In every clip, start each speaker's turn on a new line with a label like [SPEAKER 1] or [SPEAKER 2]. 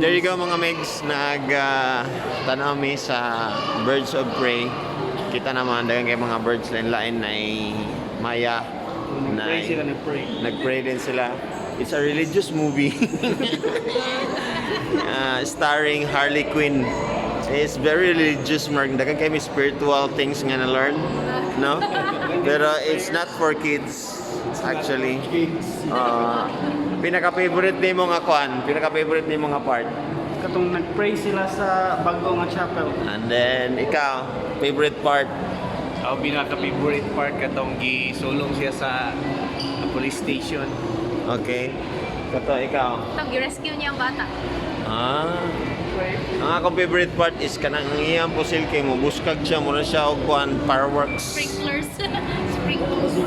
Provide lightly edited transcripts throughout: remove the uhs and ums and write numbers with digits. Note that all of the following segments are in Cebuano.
[SPEAKER 1] There you go, mga megs, nag tanaw mi sa Birds of Prey. Kita naman daghan kay mga birds, lain-lain na maya na
[SPEAKER 2] Nag-pray sila, nag-pray.
[SPEAKER 1] Nag-pray din sila. It's a religious movie starring Harley Quinn. It's very religious, mark. Daghan kay may spiritual things nga na learn, no? Pero it's not for kids actually.
[SPEAKER 2] Kids.
[SPEAKER 1] Pinaka-favorite nimo nga kuan, pinaka-favorite nimo nga part?
[SPEAKER 2] Katong nag-pray sila sa bago nga chapel.
[SPEAKER 1] And then ikaw, favorite part?
[SPEAKER 3] Ako, pinaka-favorite part katong gisulong siya sa police station.
[SPEAKER 1] Okay. Kato, ikaw?
[SPEAKER 4] Tag rescue niya ang bata.
[SPEAKER 1] Ah. Ang akong favorite part is kanang ang iyang pusil kay mo buskag siya, mura siya og kuan, fireworks.
[SPEAKER 4] Sprinklers. Sprinkles.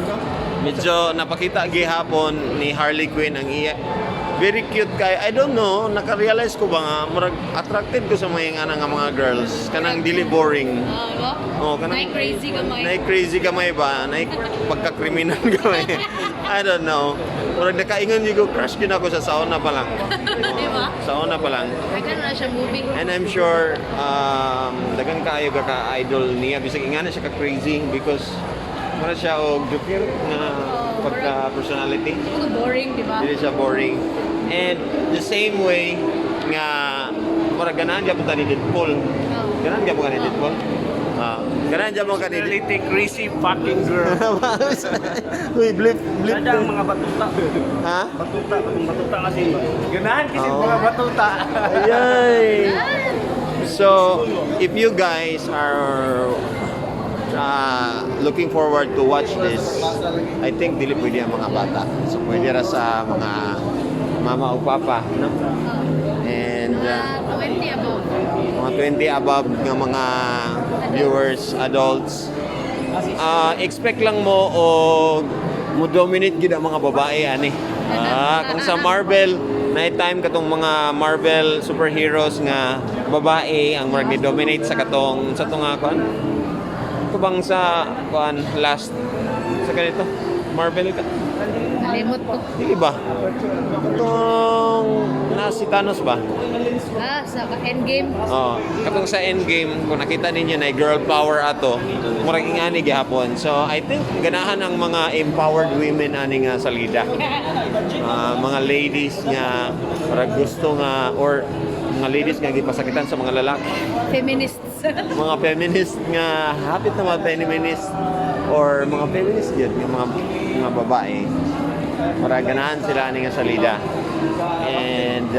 [SPEAKER 1] Medyo napakita gihapon ni Harley Quinn ang iya. Very cute kay, I don't know, naka-realize ko ba nga murag attracted ko sa mga ingana nga mga girls, kanang dili boring.
[SPEAKER 4] Ah, ba?
[SPEAKER 1] Oh, kanang
[SPEAKER 4] Nay crazy gamay.
[SPEAKER 1] Nay crazy gamay ba? Nay pagka-criminal gamay. I don't know. Murag nakaingon gyud ko, crush gyud ako sa sauna pa lang.
[SPEAKER 4] Di ba?
[SPEAKER 1] Sauna pa lang.
[SPEAKER 4] Ay, ganun na siya movie.
[SPEAKER 1] And I'm sure daghan kaayo ka ka-idol niya bisag ingana siya ka crazy because mura siya og joker nga pagka personality.
[SPEAKER 4] Hindi boring, di ba?
[SPEAKER 1] Dili siya boring. And the same way nga mura ganahan gyapon ta ni Deadpool.
[SPEAKER 4] Oh.
[SPEAKER 1] Ganahan gyapon ka ni Deadpool? Ah, ganahan gyapon ka ni
[SPEAKER 3] Personality, crazy fucking girl.
[SPEAKER 1] Uy, blip, blip.
[SPEAKER 2] Kada ang mga batuta.
[SPEAKER 1] Ha?
[SPEAKER 2] Batuta, katong batuta kasi.
[SPEAKER 3] Ganahan kasi
[SPEAKER 1] Oo.
[SPEAKER 3] mga batuta.
[SPEAKER 1] Ayay! So, if you guys are looking forward to watch this, I think dili pwede ang mga bata. So, pwede ra sa mga mama o papa, no? And
[SPEAKER 4] Mga 20 above.
[SPEAKER 1] Mga 20 above nga mga viewers, adults. Expect lang mo o mo dominate gid ang mga babae ani. Kung sa Marvel, na time katong mga Marvel superheroes nga babae ang murag ni dominate sa katong sa tong nga kuan. Ito sa kuan last sa ganito Marvel ka.
[SPEAKER 4] Nalimot ko.
[SPEAKER 1] Dili ba? Katong na si Thanos ba?
[SPEAKER 4] Ah, sa Endgame.
[SPEAKER 1] Oh, katong sa Endgame, kung nakita ninyo na girl power ato, murag ingani gihapon. So, I think ganahan ang mga empowered women ani nga salida. Mga ladies nga murag gusto nga or mga ladies nga gipasakitan sa mga lalaki.
[SPEAKER 4] Feminists.
[SPEAKER 1] Mga feminist nga hapit na mga feminist or mga feminist gyud nga mga babae. Murag ganahan sila ani nga salida. And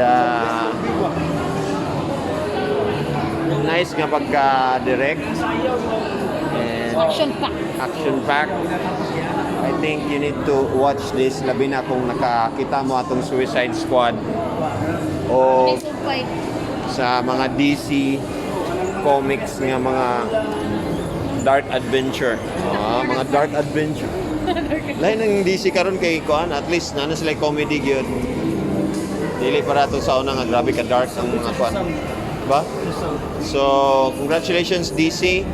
[SPEAKER 1] nice nga pagka-direct and
[SPEAKER 4] Action pack.
[SPEAKER 1] Action packed. I think you need to watch this, labi na kung nakakita mo atong Suicide Squad o
[SPEAKER 4] May sumpay.
[SPEAKER 1] Sa mga DC Comics nga mga dark adventure. Mga dark adventure. Lain ng DC karon kay kuan, at least naa na sila comedy gyud. Dili para to sa una nga grabe ka dark ang mga kuan. Ba? So, congratulations, DC.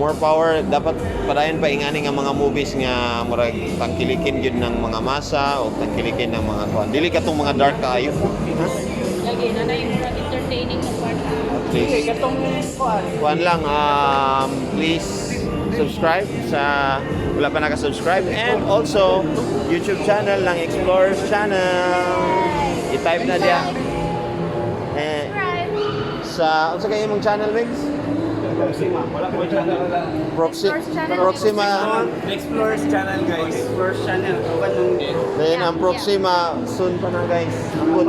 [SPEAKER 1] More power. Dapat padayon pa ingani nga mga movies nga murag tangkilikin gyud ng mga masa o tangkilikin ng mga kuan. Dili katong mga dark kaayo. Ha?
[SPEAKER 4] Lagi na na yung murag entertaining na part.
[SPEAKER 1] At least.
[SPEAKER 2] Katong kuan.
[SPEAKER 1] Kuan lang, please subscribe sa wala pa naka-subscribe and also YouTube channel ng Explorers Channel. I-type na diya. Eh,
[SPEAKER 4] Subscribe.
[SPEAKER 1] Sa unsa kay imong channel, Mix?
[SPEAKER 2] Proxima. Wala ko channel.
[SPEAKER 4] Explorers Channel.
[SPEAKER 1] Proxima.
[SPEAKER 3] Explorers Channel, guys.
[SPEAKER 2] Explorers Channel. Kuan nung
[SPEAKER 1] Then ang Proxima soon pa na, guys. Ambot.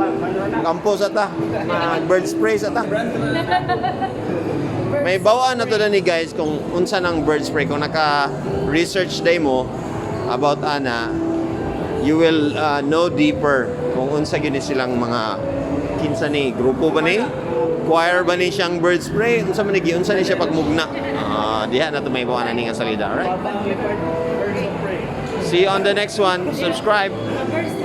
[SPEAKER 1] Kampo sa ta. Mag bird spray sa ta. May bawaan na to na ni guys kung unsa nang bird spray, kung naka-research day mo about ana, you will know deeper kung unsa gini silang mga kinsa ni grupo ba ni, choir ba ni siyang bird spray, unsa man ni, giunsa ni siya pagmugna. Diha na to may bawaan na ni nga salida, alright?
[SPEAKER 2] Babang leopard. Birds of prey.
[SPEAKER 1] See you on the next one. Subscribe.
[SPEAKER 4] Birds